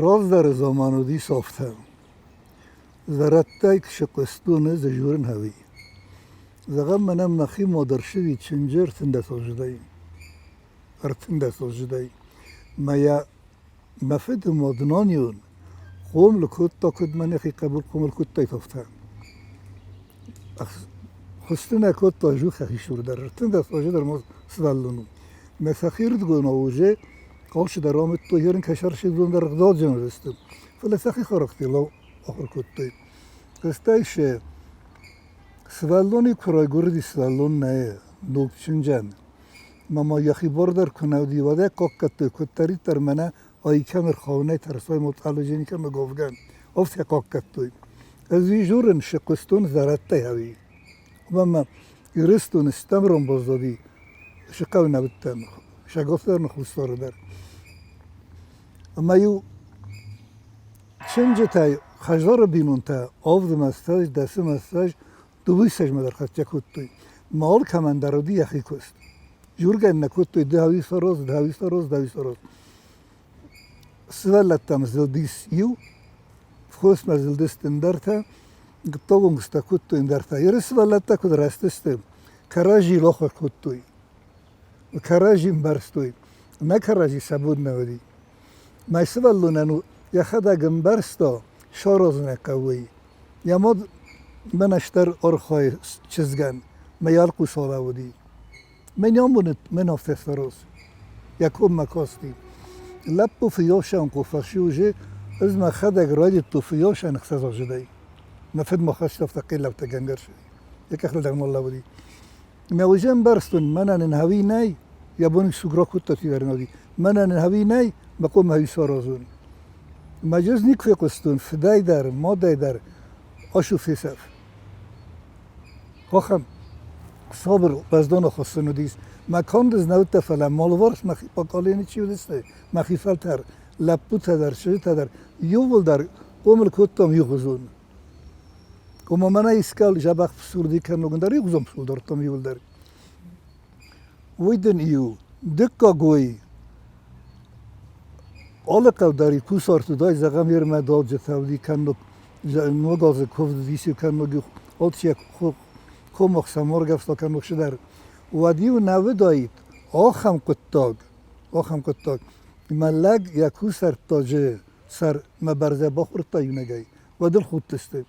Раздӕры заман уыдис афтӕ. Зӕрӕдтӕй сыхъуыстон ӕз журын ӕви. Зӕгъӕм, мӕнӕн мӕхи модӕрсыди чынджы 13 аздзыдӕй. 13 аздзыдӕй. Мӕ йӕ мӕ фыды мад Нанион хъомыл кодта, куыд мӕ нӕхи хъӕбул хъомыл кодтаид, афтӕ. Хуысты нӕ кодта жухӕхи сур дӕр, 13 азы дӕр ма сывӕллон у. Мӕ сӕхирдыгонау уже алчидӕр амыдтой, ерын кӕсӕрсидон дӕр ӕгъдауджын уыдысты, фӕлӕ сӕхи характерыл ахуыр кодтой. Стӕй сӕ сывӕллоны куы райгуырди, сывӕллон нӕ ног чынджӕн. Мама йӕхи бар дӕр куы нӕ уыди, уӕд ӕй хъахъхъӕдтой, куыддӕриддӕр мӕнӕ ай кӕм ӕрхауынӕй тӕрсой мотъалыджын кӕм говгӕн, афтӕ хъахъхъӕдтой. Ӕз уый журын сыхъуыстон зӕрӕдтӕй ӕви. Ӕмӕ Ирыстоны стӕм ромбаззади, сыхъӕу нӕ уыдтӕн, сагоф дӕр ныххуссары дӕр. Ӕмӕ-иу чынджытӕй хӕдзары бинонтӕ авдмӕ ссӕдз, дӕсмӕ ссӕдз, дыууиссӕдзмӕ дӕр хӕццӕ кодтой. Ма алкӕмӕн дӕр уыди йӕхи куыст. Жургӕ нӕ кодтой дыууиссӕроз, дыууиссӕроз, дыууиссӕроз. Сывӕллӕттӕм зылдис иу, фосмӕ зылдысты ӕндӕртӕ, гыттогонгстӕ кодтой ӕндӕртӕ. Иры сывӕллӕттӕ куыд рӕзтысты, кӕрӕдзи лохъ кодтой, кӕрӕдзи ӕмбӕрстой. Нӕ кӕрӕдзи сӕ бон нӕ уыди. Мӕ сывӕллонӕн йӕхӕдӕг ӕмбӕрста, саразын ӕй хъӕуы. Йӕ мад мӕнӕ стӕр архайы чызгӕн, мӕ йӕ уыди. Мӕн амонут, мӕн афтӕ сараз. Йӕ коммӕ касти. Лӕппу фыййаусӕн куы фӕсиу ӕз мӕхӕдӕг райдыдтон фыййаусӕн 6 азыдӕй. Мӕ фыд мӕ хаста афтӕ хъеллӕуттӕгӕнгӕ ссыди. Йӕ къахыл дӕр ма лӕууыди. Мӕ уже ӕмбӕрстон, мӕнӕн ын хӕуи нӕй, йӕ бон суг ракодта цидӕр нӕ уыди. Мӕнӕн ын хӕуи нӕй, мӕ къом хӕуи саразон. Мӕ ӕз никуы фехъуыстон фыдӕй дӕр, мадӕй дӕр, ашу фесӕф. Ахӕм сабыр уӕздоны хуыссын уыдис. Мӕ конд ыз нӕ уыдтӕ, фӕлӕ малварс мӕхи поколений чи уыдысты, мӕхи фӕлтӕр, лӕппутӕ дӕр, чызджытӕ дӕр, иууылдӕр хъомыл кодтам иугъуызон. Ома мӕнӕ искал дзӕбӕх псурди кӕнон дӕр иугъуызон псул дардтам иууылдӕр. Уый дын иу. Дыккаг уый. Алы хъӕу дӕр кусарт уыдаид, зӕгъӕм, ермӕ далджытӕ уыди кӕннод ног азы куывд уыдис кӕннод алчи комахсӕн моргӕфта кӕннод цыдӕр. Уӕд-иу нӕ уыдаид ахӕм хъуыддаг, ахӕм хъуыддаг, мӕ лӕг йӕ кусӕрттаджы сӕр мӕ бӕрзӕ бахордта иунӕгӕй, уӕд ыл худтысты.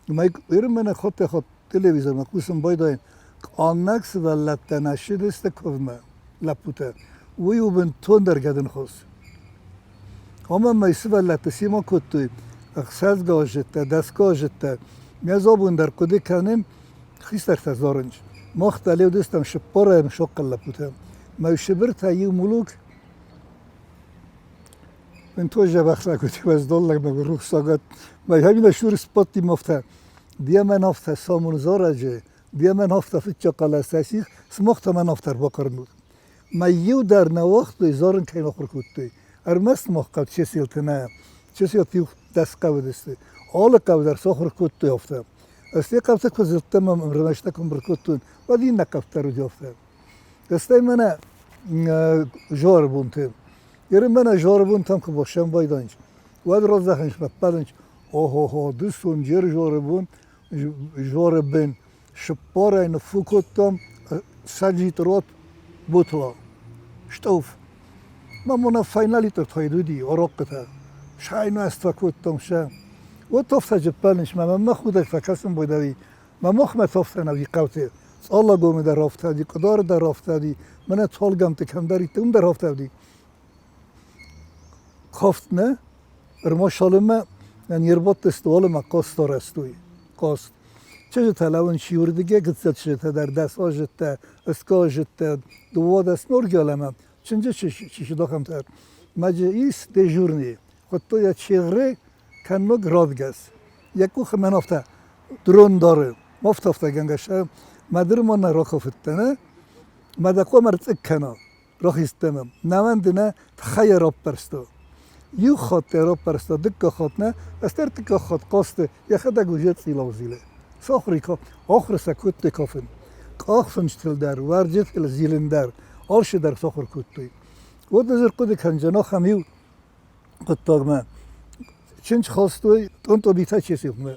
Мӕ мӕнӕ хаттӕй-хатт телевизормӕ хъусын байдайын, къаннӕг сывӕллӕттӕ нӕ ссыдысты куывдмӕ, лӕппутӕ. Уый у бынтондӕр гӕдынхос. Ӕмӕ мӕ сывӕллӕтты семӕ кодтой ӕхсӕзгаздзыдтӕ, дӕсгаздзыдтӕ. Ме абон дӕр хъуыды кӕнын, хистӕртӕ зарынц. Мах дӕле уыдыстӕм цыппарӕм сохъхъыл лӕппутӕ. Мӕ сыбыртӕ иу мулук Бынтон дзӕбӕх ракодтой уӕздонлӕгмӕ рухсагад. Мӕ хӕминӕ сур сбадти мафтӕ. Диамӕн афтӕ самон зарӕджы, диамӕн афтӕ фыццаг хъӕлӕсӕй сих, сымах та мӕн афтӕ ӕрбахъырнут. Мӕ иу дӕр нӕ уагътой, зарын кӕй ахуыр кодтой. Ӕрмӕст мах хъӕу Чеселты нӕ. Чеселты иу 10 хъӕуы уыдысты. Алы хъӕу дӕр сахуыр кодтой афтӕ. Стӕй хъӕутӕ куы зылдтӕн ӕмӕ ӕмрӕстӕг куы ӕмбырд кодтон, уӕд иннӕ хъӕутӕ дӕр уыди афтӕ. Стӕй мӕнӕ зары бонты. Ерын мӕнӕ зары бонтӕм куы бахсӕн байдайынц, уӕд раздӕхынц фӕппӕлынц, охо-хо, дысон джер зары бон, зары бын сыппарӕй ныффу кодтам саджитрот бутла, стъолф. Мӕ мона фӕйнӕ литр тойд уыди, орохъхъытӕ. Сӕйнуӕзт фӕкодтам сӕ. Уӕд тофтӕджы ппӕлынц, мӕ мӕ худӕг фӕкӕсын бойдави. Мӕ мохмӕ тофтӕн ӕви хъӕуты. Цъалагомы дӕр афтӕ Къуыдары дӕр афтӕ мӕнӕ Цолгӕмты кӕмдӕриддӕр уым дӕр афтӕ уыди. Кафт нӕ, ӕрмӕст цалынмӕ не рбадтысты, уалынмӕ хъаст арӕзтой. Хъаст. Чызджытӕ лӕууын чи уырдыгӕй, гыццыл чызджытӕ дӕр 10 азыдтӕ, 10 азыдтӕ, 12 норгӕлӕмӕ, чынджы чызджы ахӕмтӕ. Мӕджы ис дежурный, хуыдтой йӕ чегъре, кӕннод радгӕс. Йӕ къухы мӕн афтӕ дрон дары, афтӕ-афтӕгӕнгӕ сӕ мӕ дырма нӕ рахафыдтӕн, мӕ дӕ хъуамӕ ӕрцъыкк кӕна рахизтӕн, нӕуӕн ды нӕ тыххӕй ӕрӕппӕрста. Иу хатт ӕрӕппӕрста, дыккаг хатт нӕ, ӕстӕй ӕртыккаг хатт хъазты, йӕхӕдӕг уже цъилау зилы. Сахуыр ахуыр сӕ кодтой кафын. Къахфындзтыл дӕр, уӕрджытыл зилын дӕр, алцы дӕр сахуыр кодтой. Уӕд ӕз ӕрхъуыды кӕндзӕн ахӕм иу хъуыддагмӕ. Чындз хастой Тъонтъобитӕ Чесихмӕ.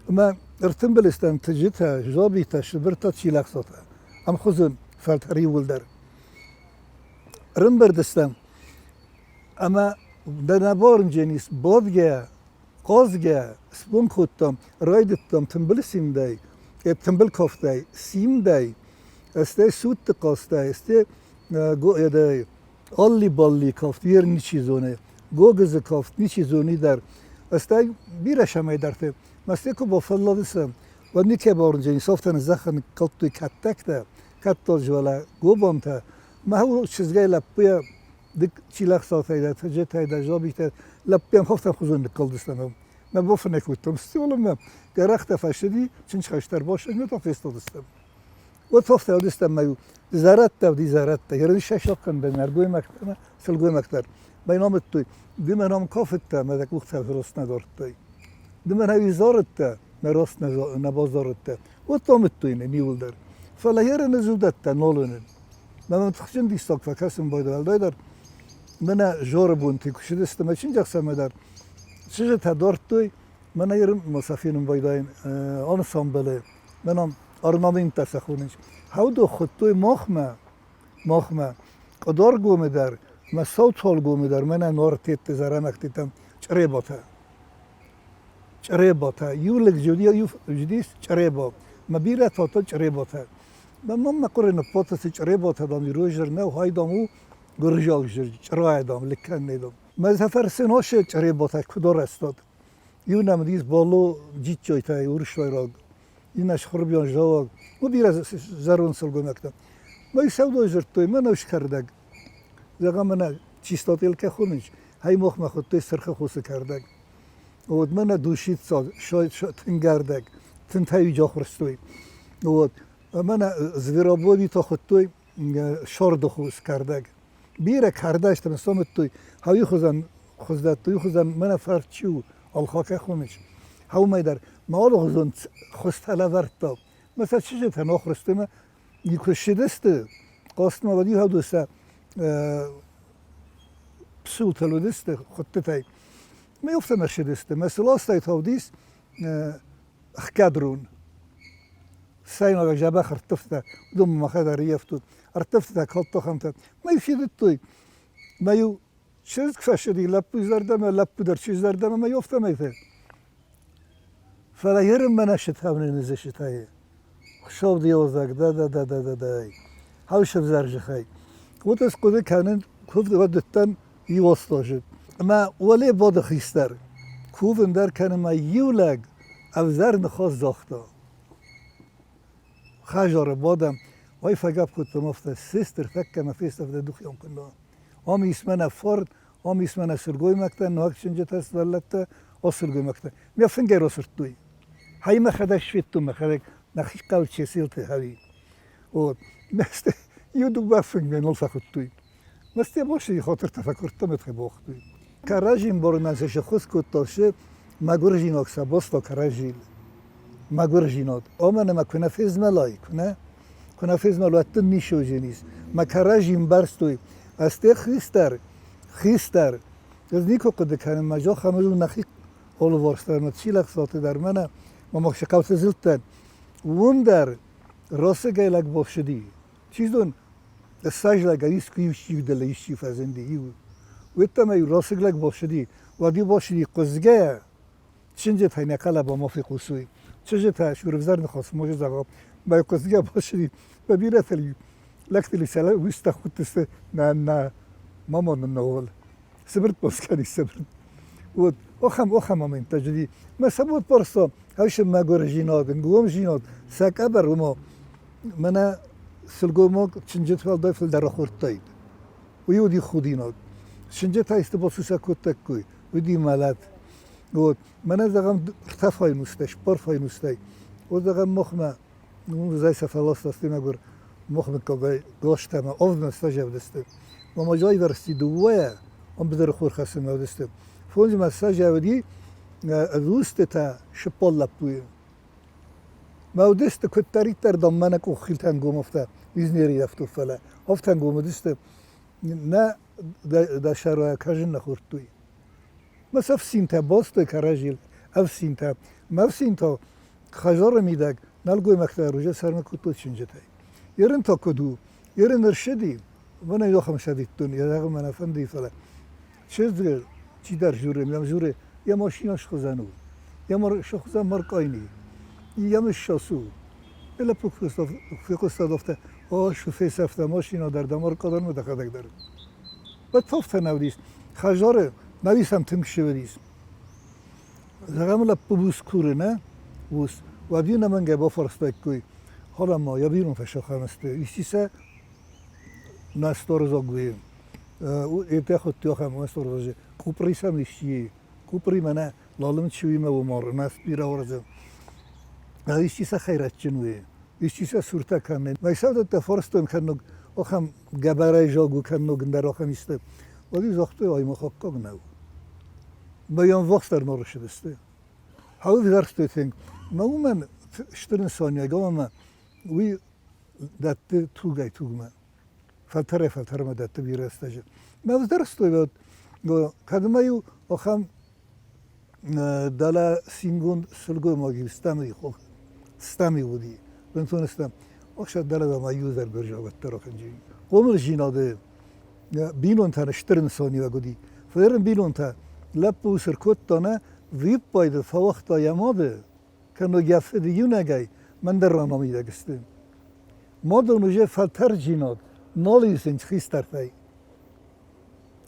Ӕмӕ ӕртымбыл стӕм тыджытӕ, жабитӕ, сыбыртӕ, чилӕхсатӕ. Ӕмхуызон фӕлтӕр иууылдӕр. Ӕрӕмбырд стӕм ӕмӕ дӕ нӕ барынджын ис бадгӕ, хъазгӕ сбон кодтам, райдыдтам тымбыл симдӕй, тымбыл кафтӕй, симдӕй, стӕй судты хъазтӕй, стӕй алли-балли кафт ер ничи зоны, гогызы кафт ничи зоны дӕр. Стӕй бирӕ сӕмӕйдӕрты. Мӕсты куы бафӕлладысты, уӕд никӕй бауырнджын, софтӕн зӕххы ныккалдтой кӕттӕгтӕ, кӕттаджы гобантӕ. Мӕ чызгӕй лӕппуйӕ дык чилӕхсатӕй дӕр, тыджытӕй дӕр, жабитӕ лӕппуйӕн хофтӕн хуызон ныккалдыстӕм. Мӕ бофынӕй кодтам стъолмӕ, гӕрӕхтӕ фӕсыди, чындзхӕстӕр башыгмӕ та фестадыстӕм. Уӕд фӕфтӕудыстӕм мӕ зӕрӕдтӕ уыди зӕрӕдтӕ, ерын нӕлгоймӕгтӕ ӕмӕ сылгоймӕгтӕ. Мӕ амыдтой, ды мӕ ном кафыдтӕ, мӕ дӕ къухтӕ рост нӕ дардтай. Ды мӕ нӕ зарыдтӕ, мӕ рост нӕ базарыдтӕ. Уӕд амыдтой нын иуылдӕр. Фӕлӕ ерыны зудӕттӕ нал уынын. Мӕ мӕм тыхджын диссаг фӕкӕсын байдайы, уӕлдайдӕр мӕнӕ зоры бонты куы цыдысты мӕ чындзӕхсӕвмӕ дӕр, чызджытӕ дардтой, мӕнӕ ерын ма сӕ фенын байдайын ансамблы, мӕнӕ орнаменттӕ сӕ хонынц. Хӕудох хуыдтой махмӕ, махмӕ, Къуыдаргомы дӕр ӕмӕ Саутуалгомы дӕр мӕнӕ нартетты, зӕрӕмӕгтытӕм чъреботӕ. Чъреботӕ. Иу лӕг иу уыдис чъребо. Мӕ бирӕ фӕлтӕр чъреботӕ. Мӕ мам мӕ хъуыры ныппоты цы чъреботӕ дам ирон зӕрнӕ хай дам у гуырзиаг чърайа дам лыккӕннӕ дам. Мӕ фӕрсын осе чъреботӕ куыд арӕзтад. Иу нӕм уыдис Боло Джиджджойтӕй урсвайраг иннӕ схуырбион зӕлаг, ну бирӕ зӕронд сылгоймӕгтӕ. Мӕ сӕудой дзырдтой, мӕнӕ скӕрдӕг. Зӕгъӕм, мӕнӕ чистотелкӕ хонынц, хай мохмӕ хуыдтой сырхы хосы кӕрдӕг. Вот мӕнӕ душица, тынгӕрдӕг, тынтӕй уиджахуырстой. Вот мӕнӕ зверобови та хуыдтой сорды хус кӕрдӕг. Бирӕ кӕрдӕгтӕ сомыдтой, хауи хуызӕн хуыздӕтты хуызӕн мӕнӕ фӕрчу алхакӕ хоныс. Хӕумӕй дӕр ма алыгъуызон хуызтӕ лӕвӕрдта. Мӕ сӕ чызджытӕ нохрысты мӕ куы ссыдысты, хъостмӕ уӕд иу сӕ псутыл уыдысты хуыдтытӕй. Мӕ афтӕ ссыдысты. Мӕ сыластӕй та уыдис хгӕдрун. Сайнаг дзӕбӕх ӕрттывта, уыдон мӕхӕдӕг ӕрыййӕфтой. Ӕрттывтытӕ калдта ахӕмтӕ. Мӕ-иу фидыдтой. Мӕ-иу чызг фӕсыди лӕппуйы зӕрдӕмӕ, лӕппу дӕр чызджы зӕрдӕмӕ, мӕ афтӕмӕй Фӕлӕ ерынмӕ нӕ сытавны нызысытайы. Хуыцау диозаг, да-да-да-да-да-дай. Хау сӕвзӕрзыхӕй. Вот ӕз хъуыды кӕнын, куывд уӕддӕн иу остожы. Ӕмӕ уӕле боды хистӕр кувын дӕр кӕны мӕ иу лӕг ӕвзӕр ныхас загъта. Хӕдзары бадӕм, ой фӕгӕпп кодтам афтӕ, сестр тӕккӕ мӕ фесӕфтӕ духион куынна. Ам ис мӕнӕ форд, ам ис мӕнӕ сылгоймӕгтӕ, ног чынджытӕ, сывӕллӕттӕ, о сылгоймӕгтӕ. Мӕ фынгӕй расырдтой. Хай мӕхӕдӕг сфедтон мӕхӕдӕг, нӕхи хъӕуы Чеселты хауи. Вот. Иу дыууӕ фынгмӕ нал фӕхуыдтой. Мӕсте босийы хатыртӕ фӕкуырдтам ӕдхе бохтой. Кӕрӕдзин борынӕн сӕ сӕххуыс кодта се мӕгуырзинаг сӕ боста кӕрӕдзийыл. Мӕгуырзинад. Омӕн ӕмӕ куы нӕ фезмӕлай, куы нӕ, куы нӕ фезмӕлай, уӕд дын ницы уыдзӕнис. Мӕ кӕрӕдзи мбӕрстой. Ӕз хистӕр, хистӕр. Ӕз никуы хъуыды кӕнын, мӕ зӕхх ӕмӕ нӕхи алыварс дӕр, мӕ чилӕхсаты дӕр, мӕнӕ мӕ махсыхъӕуты зылдтӕн. Уым дӕр расыгӕй лӕг бафсыди. Чи зон, ссажлӕг искуы иу сивдӕлӕ исчи фӕзынди, иу. Уеддӕмӕ-иу расыг лӕг бафсыди, уӕд-иу бафсыди хъуызгӕйӕ, чынджытӕй нӕ хъӕлӕба ма фехъусой. Чызджытӕ сурвзӕр ныхас може зӕгъа, мӕ хъуызгӕ бафсыди, мӕ бирӕтӕ лӕгтыл сӕ устӕ худтысты, нӕ, нӕ, мама нын нӕуал. Сыбыртт боскӕни сыбыртт. Вот, охӕм, охӕм моменттӕ жди. Мӕ сабот просто, хӕссын мӕгуырзинад, нгомзинад, сӕ къӕбӕр уымо мӕнӕ сылгоймаг чынджыты уӕлдай фылдӕр ахордтаид. Уый уыди худинаг. Чынджытӕ исты басусӕг кодтаиккой, уыди мӕлӕт. Вот. Мӕнӕ, зӕгъӕм, ӕртӕ файнустӕй, цыппар файнустӕй. Вот, зӕгъӕм, махмӕ, ну, зӕй сӕ фӕласта мӕгуыр махмыккагӕй гостӕмӕ авдмӕ сӕзӕвдысты. Мама жайвӕрсти дыууӕйӕ, ам быдыры хурхӕссынмӕ уыдысты. Фондзмӕ сӕзӕвди рустытӕ сыппар лӕппуйы. Мӕ уыдысты куыддӕриддӕр дам мӕнӕ къуххилтӕнгом афтӕ изнерийӕфтыл, фӕлӕ афтӕнгом уыдысты, нӕ дӕ сӕрӕй кӕсын нӕ хордтой. Мӕ сӕ ӕфсинтӕ бастой кӕрӕдзийыл, ӕфсинтӕ. Мӕ ӕфсинтӕ хӕдзары мидӕг нӕлгоймӕгтӕ ӕрузӕ сӕрмӕ кодтой чынджытӕй. Ерын та куыд у? Ерын ӕрсыди, мӕнӕ ахӕм цӕвиттон, йӕ зӕгъын мӕ нӕ фӕнды, фӕлӕ чызг чидӕр журы, мӕм журы, йӕ машинӕ схуызӕн у, йӕ схуызӕн маркъайни, йӕ ныссас у. Йӕ лӕппу фехъуыста афтӕ, о, фесӕфта машинӕ дӕр, дӕ маркъа дӕр ма дӕхӕдӕг дӕр. Уӕд афтӕ нӕ уыдис. Хӕдзары нӕ исӕм тынг ссыдис. Зӕгъӕм, лӕппу ус куры, нӕ ус, уӕд ин ӕнӕмӕнгӕй бафарстаиккой, Халӕ ма йӕ бинонтӕ сӕхӕн сты, исчи сӕ нӕ сторозогуйы. Етӕ хуыдтой ахӕм сторозы. Къупри сӕм исчи, къупри мӕнӕ лалым чуимӕ уымар, нӕ бирӕ уарзы. Исчи сӕ хӕйрӕджджын уы, исчи сӕ суртӕ кӕны. Мӕ фарстон кӕнног ахӕм гӕбӕрӕй зӕгъ кӕнног ӕндӕр ахӕм исты. Уӕд-иу загътой, ай махаккаг нӕу. Мӕ ӕввахсдӕр ма рысыдысты. Ӕвзӕрстой тынг. Мӕ уымӕн стыр нысаниуӕг ӕмӕ уый дӕтты тугӕй тугмӕ. Фӕлтӕрӕй фӕлтӕрмӕ дӕтты бирӕ рӕстӕджы. Мӕ ӕвзӕрстой, кӕд ма-иу ахӕм дӕлӕ цингонд сылгоймаг-иу стӕмы хох стӕмы уыди. Бынтон стӕм. Охсад дӕлӕ ма иу гуырзауӕддӕр ахӕнджи. Хъомылдзинады бинонтӕн стыр нысаниуӕг уыди. Фӕлӕ бинонтӕ лӕппу цы ркодта, нӕ, виппайды фӕуагъта йӕ мады, кӕннод йӕ фыды иунӕгӕй мӕн дӕр ранамидӕг сты. Мадон уже фӕлтӕрдджинад нал исынц хистӕртӕй.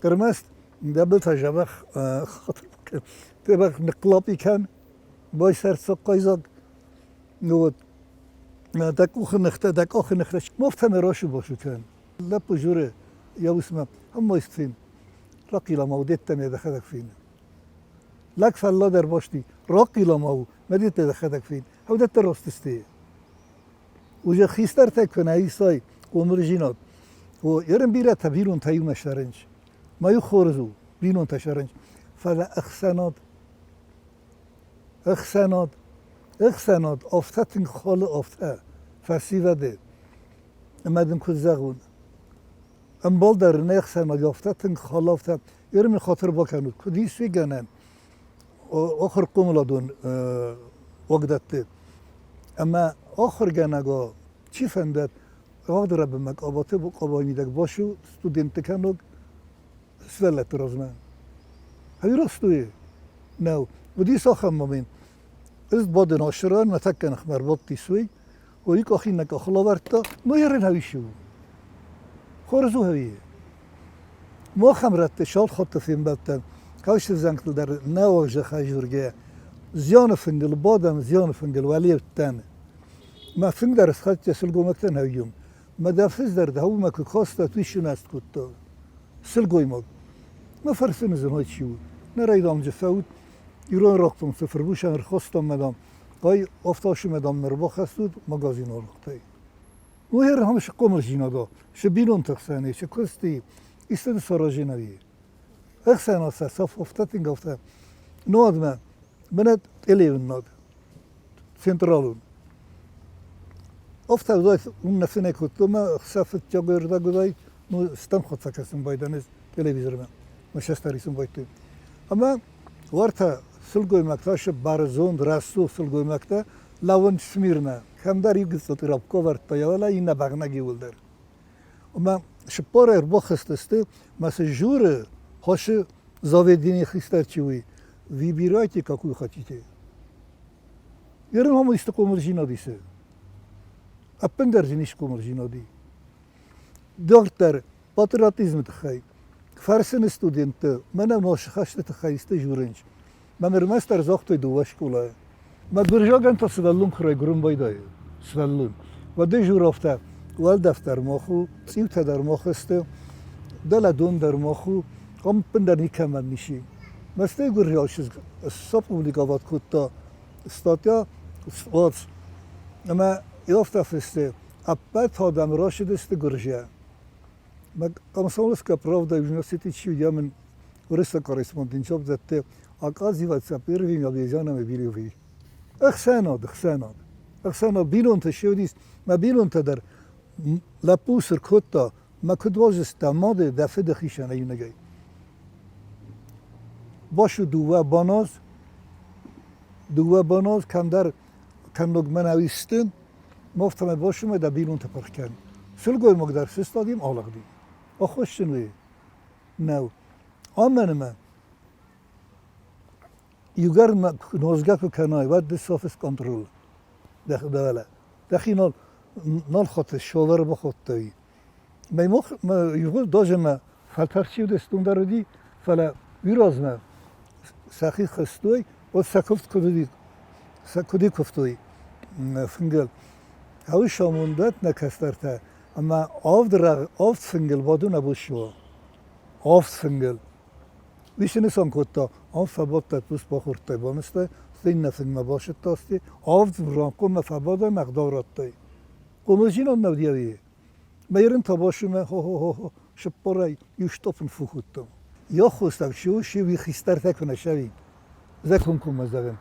Ӕрмӕст дӕ былтӕ дзӕбӕх дзӕбӕх ныхълапъи кӕн, байсӕрд хъайзаг. Ну вот, дӕ къухы ныхтӕ, дӕ къахы ныхтӕ мафтӕмӕ расу-басу кӕн. Лӕппу дзуры йӕ усмӕ, ӕммайст фен, рахъила-ма у, деттӕм дӕхӕдӕг фен. Лӕг фӕллад ӕрбасти, рахъила-ма у, мӕ деттӕ дӕхӕдӕг фен, хӕудӕттӕ раст сты. Уже хистӕртӕ куы нӕ исай хъомылдзинад, о, ерын бирӕтӕ бинонтӕ иумӕ сӕрынч. Ма иу хорз у, бинонтӕ сӕрынч, фӕлӕ ӕхсӕнад, ӕхсӕнад, ӕхсӕнад афтӕ тынг халы афтӕ фӕсивӕды. Ӕмӕ дын куыд зӕгъон, ӕмбал дӕр не хсӕнад афтӕ тынг халы афтӕ. Ерын мын хатыр бакӕнут, куыд ис уый гӕнӕн? Ахуыр хъомыладон уагдӕтты. Ӕмӕ ахуыргӕнӕг чи фӕндӕд, рагъды къабаты къабайы мидӕг басу студентты кӕног сывӕллӕтты размӕ. Ӕви раст у? Нӕу. Уыдис ахӕм момент. Ӕз бадын асырӕн, мӕ тӕккӕ ныхмӕ ӕрбадтис уый. Уый къах иннӕ къахыл авӕрдта, ну ерын ӕви у. Хорз у ӕви? Мах ӕмрӕтты цал хатты фембӕлдтӕн, каусты зӕнгтыл дӕр нӕ уӕззӕхӕй дзургӕйӕ, зианы фынгыл бадӕм, зианы фынгыл уӕлиӕуттӕн. Мӕ фынг дӕр схӕццӕ сылгоймӕгтӕн ӕвйум. Мӕ дӕ фыз дӕр дӕумӕ куы каста, уый сынӕст кодта. Сылгоймаг. Мӕ фӕрсын зын чи у. Нӕ райдамджы фӕут, ирон рохтон цы фырбусӕн ӕрхастам, мадам, ай афтӕ мадам ӕрбахӕссут магазин аргътӕй. Уый схъомылдзинад цы бинонты хсӕн ис, цы куысты исты саразинаг и. Ӕхсӕнад сӕ афтӕ тынг афтӕ. Нуадмӕ бынат телеуынынад централон. Афтӕ уыдаид, уым нӕ фынӕй кодтон мӕ сӕ фыццаг ӕрдӕг уыдаид, ну, стӕм хатт фӕкӕсын байдӕн телевизормӕ, мӕ цӕстӕр исын байдтой. Ӕмӕ уӕртӕ сылгоймӕгтӕ сӕ бӕрзонд, рӕсугъд сылгоймӕгтӕ лӕууынц смирно. Кӕмдӕр иу гыццыл тъырапко ӕвӕрдта йӕ уӕлӕ, иннӕ бӕгънӕг иууылдӕр. Ӕмӕ цыппарӕй ӕрбахызтысты мӕ цы журы хосы заведение хистӕр чи уый, выбирайте, какую хотите. Ерын ам исты хъомылдзинад исы. Ӕппындӕр дзы ницы хъомылдзинад и. Дарддӕр патриотизмы тыххӕй фӕрсыны студентты мӕнӕ носы хӕсты тыххӕй исты журынч. Мӕ ӕрмӕстдӕр загътой дыууӕ скъолайы. Мӕ гуырзагӕн та сывӕллон куы райгуырын байдайы, сывӕллон, уӕд ӕй журавтӕ уӕлдӕф дӕр мах у, цъиутӕ дӕр мах сты, дӕлӕ дон дӕр мах у, ам ӕппындӕр никӕмӕн ницы. Мӕстӕй гуырзиаг чызг сопубликовать кодта статья «Сплац». Ӕмӕ афтӕ фысты, ӕппӕт адӕм рацыдысты Гуырзиа. Мӕ Комсомольская правда университеты чи уыди, мын уырыссаг корреспондент дӕтты, оказывается, первыми обезьянами были вы. Ӕхсӕнад, ӕхсӕнад. Ӕхсӕнад бинонтӕ се уыдис, мӕ бинонтӕ дӕр лӕппу цы ркодта, мӕ куыд уарзыс дӕ мады, дӕ фыды хицӕн иунӕгӕй. Башу дыууӕ баназ, дыууӕ баназ кӕмдӕр кӕнног мӕнӕу исты, афтӕмӕй башумӕ дӕ бинонты пырх кӕн. Сылгоймаг дӕр сыстади алыгъди. Аххосджын уый нӕу. Амӕн ӕмӕ иугӕр нозгӕ куы кӕнай, уӕд ды сафыс контроль дӕхи Дӕхи нал, нал хатыс, савӕры бахаудтай. Мӕ мах мӕ ивгъуыд даже мӕ фӕлтӕрд чи уыдыстон дӕр уыди, фӕлӕ уый размӕ сӕхи хызтой, уӕд сӕ куывд куыд уыди, сӕ куыд куывтой фынгыл. Ауы самондат нӕ кӕстӕртӕ ӕмӕ авд рӕгъ, авд фынгыл бадун абон Авд фынгыл. Уый цы нысан кодта? Ам фӕбадтӕ ус бахордтай, банызтай, стӕй иннӕ фынгмӕ басыдтасти, авд ран хъуамӕ фӕбадӕм ӕгъдау радтай. Хъомылджинон нӕ уыди ӕви? Мӕ ерын та басымӕ хо-хо-хо-хо сыппарӕй иу стъопын фу кодтам. Йӕ хостаг чи у, се уый хистӕртӕ куы нӕ сӕви. Закон зӕгъын.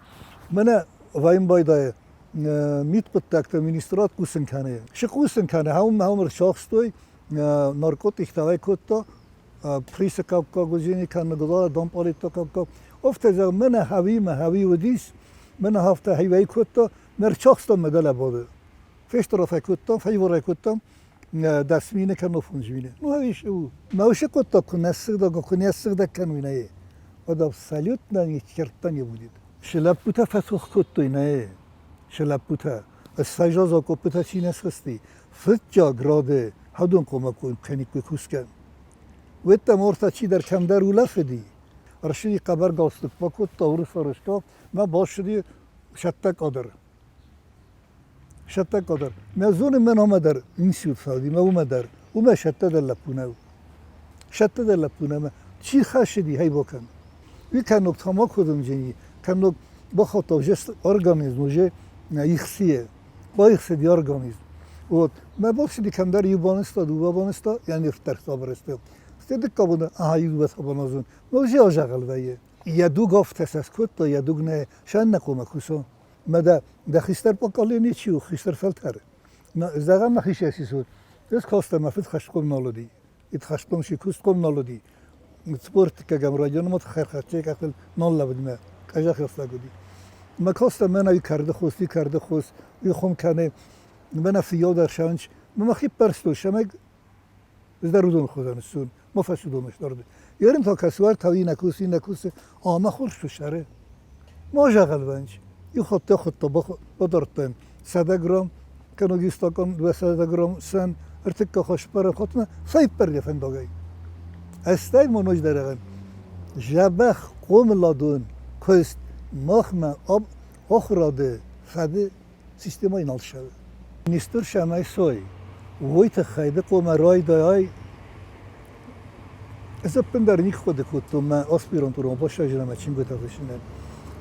Мӕнӕ вайын байдайы мидхъуыддӕгты министрад хъусын кӕны. Шы хъусын кӕны, хӕуын хӕуын ӕрцахстой, наркотиктӕ уӕй кодта, Присы хъӕуккаг уыдзӕни кӕнӕ Гуылала Домпъалетты хъӕуккаг. Афтӕ зӕгъ, мӕнӕ хӕви мӕ хӕви уыдис, мӕнӕ афтӕ хивӕй кодта, ме рцахстам мӕ дӕлӕ бады. Фестъӕлфӕй кодтам, фӕиварӕй кодтам 10 мины кӕнӕ 5 мины. Ну, хӕви у. Мӕ уыцы хъуыддаг куы нӕ ссыгъдӕг, куы не ссыгъдӕг кӕнуй нӕ, уӕд абсолютно ни черта не будет. Шы лӕппутӕ фӕцух кодтой нӕ, шы лӕппутӕ. Ссайза закъоппытӕ чи нӕ схызти, фыццаг рады хӕдон хъуамӕ кӕниккой кусгӕ. Уӕдта морта чидӕр кӕмдӕр улӕфыди. Ӕрсыди хъӕбӕр галстук бакодта, урс фӕрӕзта, мӕ басыди сӕттӕг къадӕр. Сӕттӕг къадӕр. Мӕ зоны мӕн омӕ дӕр институт фӕуди, мӕ уымӕ дӕр. Уымӕ сӕттӕ дӕр лӕппу нӕу. Сӕттӕ дӕр лӕппу нӕ. Чи хӕссыди, хай бакӕн. Уый кӕнног тамако дымджени, кӕнног бахаудта уже организм уже ихсийы. Баихсыди организм. Вот. Мӕ бахсыди кӕмдӕр иу банызта, дыууӕ банызта, йӕ нервтӕ барысты. Стӕй дыккаг боны, ага, иу дыууӕ баназын. Ну, уже азӕгъӕл вӕййы. Йӕ дуг афтӕ сӕ скодта, йӕ дуг нӕ сӕннӕ хъуамӕ куса. Мӕ дӕ, дӕ хистӕр поколение чи у, хистӕр фӕлтӕр. Зӕгъӕм, мӕ хистӕр сисут. Ӕз кастӕн, мӕ фыд хӕстхъом нал уыди. Ит хӕстхъом си куыстхъом нал уыди. Спорткӕгӕм районмӕ хӕрхӕццӕ къахыл нал лӕууыд мӕ къӕзӕхъӕстаг уыди. Мӕ кастӕн мӕнӕ уый карды хос, уый карды хос, уый хуым кӕны, мӕнӕ фыййау дӕр сӕнч. Мӕ мӕхи ппӕрстой, сӕмӕг ӕз дӕр уыдон хуызӕн ссун, мӕ фӕсудон сдарды. Ерын та кӕсуар та уый нӕ кусы, нӕ кусы, ӕмӕ хорз фысӕры. Ма зӕгъӕлвӕнч, иу хатт хуыдта бадардтан 100 грамм, кӕнӕ иу стакан 200 грамм сӕн, ӕртыккаг хӕсбӕрӕг хатмӕ фӕйппӕргӕ фӕндагӕй. Ӕстай ма ноджы дзӕбӕх хъомыладон куыст махмӕ ахуырады фӕды системӕйы нал ссӕуы. Министр сӕмӕй сой, уой тыххӕй ды хъуамӕ райдайай. Ӕз ӕппындӕр никуы хъуыды кодтон мӕ аспирантурӕмӕ баззайын ӕмӕ чингуытӕ фыссынӕн.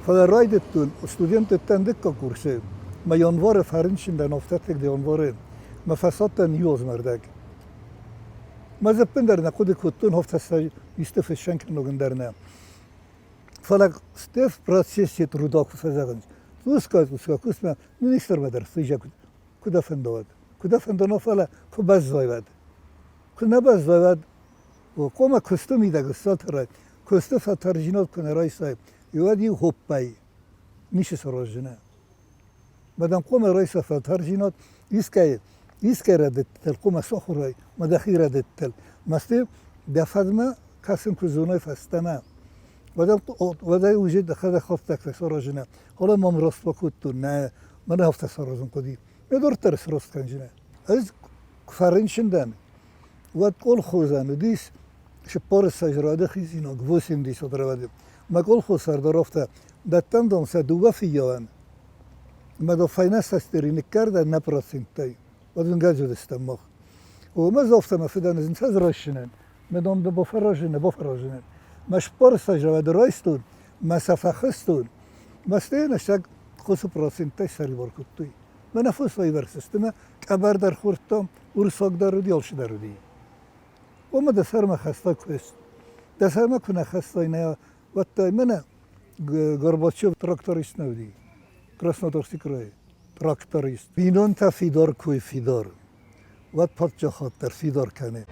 Фӕлӕ райдыдтон студенттӕн дыккаг курсы. Мӕ январы фӕрынчын дӕн афтӕтыг январы. Мӕ фӕсадтӕн иу азмӕ рдӕг. Мӕ ӕз ӕппындӕр нӕ хъуыды кодтон, афтӕ сӕ исты фыссӕн кӕнон дӕр нӕ. Фӕлӕ стӕй в процессе труда куы фӕзӕгъынц, цъусгай цъусгай куыстмӕ министрмӕ дӕр сызӕг куы дӕ фӕндӕуӕд, куы дӕ фӕндона, фӕлӕ куы баззайуӕд. Куы нӕ баззайуӕд, хъуамӕ куысты мидӕг ссӕтӕрай, куысты фӕтӕрджинад куы нӕ райсай, уӕд иу хоппӕй ницы сараздзынӕ. Мадам хъуамӕ райса фӕтӕрджинад искӕй искӕй рӕдыдтыл, хъуамӕ сахуырай, ма дӕхи рӕдыдтыл. Масты дӕ фӕдмӕ кӕсын куы зоной фӕстӕмӕ, уӕдӕй уже дӕхӕдӕг хъуыддӕгтӕ саразынӕ. Фӕлӕ мӕм раст бакодтон, нӕ, мӕн афтӕ саразын хъуыди. Ме дарддӕр сраст кӕнджынӕ. Ӕз куы фӕрынчын дӕн, уӕд колхозӕн уыдис цыппарыссӕдз рады хизинаг, 80 рады. Мӕ колхоз сӕрдар афтӕ, дӕттӕм дам сӕ дыууӕ фыййауӕн, мӕ да фӕйнӕ састери ныккӕрдӕн нӕ проценттӕй. Уӕд уын гаджидыстӕм мах. Уымӕ афтӕ мӕ фыдӕн зынтӕ райсынӕн, мӕ дам дӕ бафӕразынӕн, бафӕразынӕн. Мӕ спарсӕ райстон, мӕ сӕ фӕхызтон, мӕ стӕй ӕнӕсаг хъусы проценттӕй сӕрибар кодтой. Мӕнӕ фосвӕйвӕрцысты мӕ къӕбӕр дӕр хордтам, урсаг дӕр уыди, алцы дӕр уыди. Уымӕ дӕ сӕрмӕ хӕстӕг куыст. Дӕ сӕрмӕ куы нӕ хӕссай, нӕ, уӕд та мӕнӕ Горбачев тракторист нӕ уыди, Краснодарский крайы тракторист. Бинонтӕ фидар куы фидар, уӕд паддзахад дӕр фидар кӕны.